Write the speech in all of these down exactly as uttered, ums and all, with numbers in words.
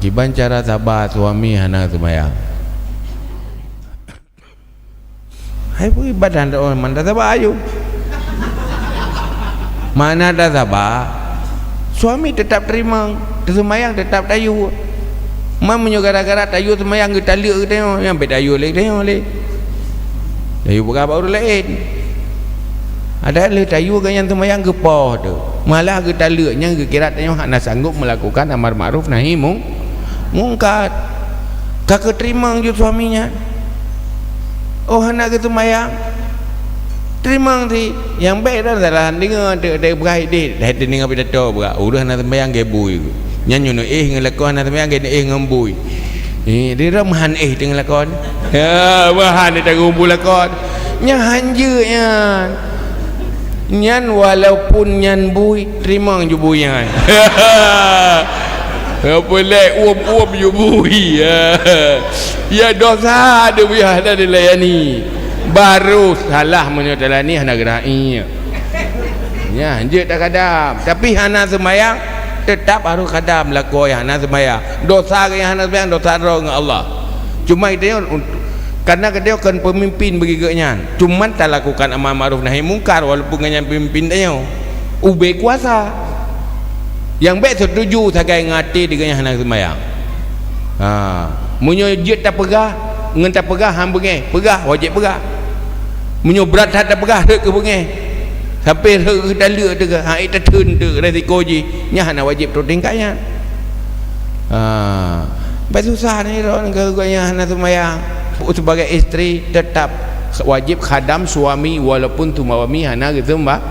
Kiban cara saba suami hana seumayang? Hai peue ibadah dak oh, man tasaba ayue. Mana tasaba, suami tetap teurimong, teuseumayang tetap tayue. Man meunyoe gara-gara tayue seumayang geutaleuek geutanyoe, nyang bèk tayue lé geutanyoe lé. Tayue peugah bak ureueng laén. Ada lé tayue geuh nyan seumayang geupoh teuh. Malah geutaleuek nyan geukira tanyoe hana sanggup melakukan amar ma'ruf nahi mung-, mungkar. Ka keu teurimong ju suami nyan. Oh, hana geuseumayang. Teurimong si, nyang bèk dah salah deungoe, teu-, teu-, peugah idéh, dah teudeungoe pidato peugah, ureueng hana seumayang gèt bui. Nyan nyoe éh ngon lakoe hana seumayang gèt éh ngon bui. Eh, di ram han éh teungoh lakoe. Ya, bahan dia tanggung bui lakoe. Nyan han jeuet nyan. Nyan walaupun nyan bui, teurimong ju bui nyan. Apa lé uem-uem ju bui. Ya. Ya, dosa ada buya hana dilayani. Baru salah meunyoe talayani hana geura'i. Ya, jeuet takhadam. Tapi hana seumayang, tetap harôh khadam lakoe nyang hana seumayang. Dosa nyang hana seumayang, dosa droe ngon Allah. Cuma geutanyoe untuk, karena geutanyoe kon peumimpin bagi geuh nyan. Cuman talakukan amar ma'ruf nahi mungkar walaupun geuh nyan peumimpin tanyoe. Ubé kuasa. Nyang bèk seutuju sagai ngon até di geuh nyan hana seumayang. Ha, meunyoe jeuet tapeugah, ngon tapeugah han beungèh, peugah, wajéb peugah. Meunyoe brat that tapeugah, rhot keu beungèh. Sampai rhot keu taleuek teuh, ha, ék tatheun teuh resiko jih, nyan hana wajéb troh tingkat nyan. Ha, bah susah ni droe keu geuh nyan hana seumayang. Sebagai isteri tetap wajéb khadam suami walaupun suami hana geuseumayang.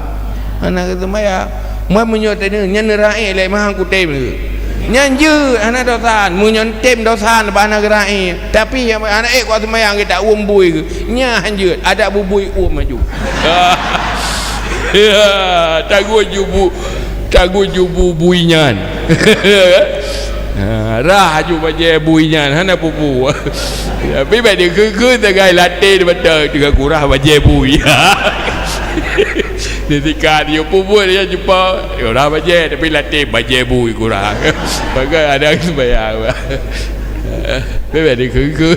Hana geuseumayang. Meunyoe teuh nyan neura'i lé mah kutem lé. Nyan jeuet hana dosa. Meunyoe tem dosa bah hana geura'i. Tapi nyang hana ék kuat seumayang kita uem bui ke. Nyan jeuet ada bubui uem maju. Ya, tanggung jubu, tanggung jubu bui nyan. Ha, rah aju bajèe bui nyan hana pupu. Tapi bèk dikeu-keu sagai lateh di mata teuka kurah bajèe bui. Di sikat dia pupu dia jumpa, ya rah bajèe tapi lateh bajèe bui kurah. Maka ada sembahyang. Bèk dikeu-keu.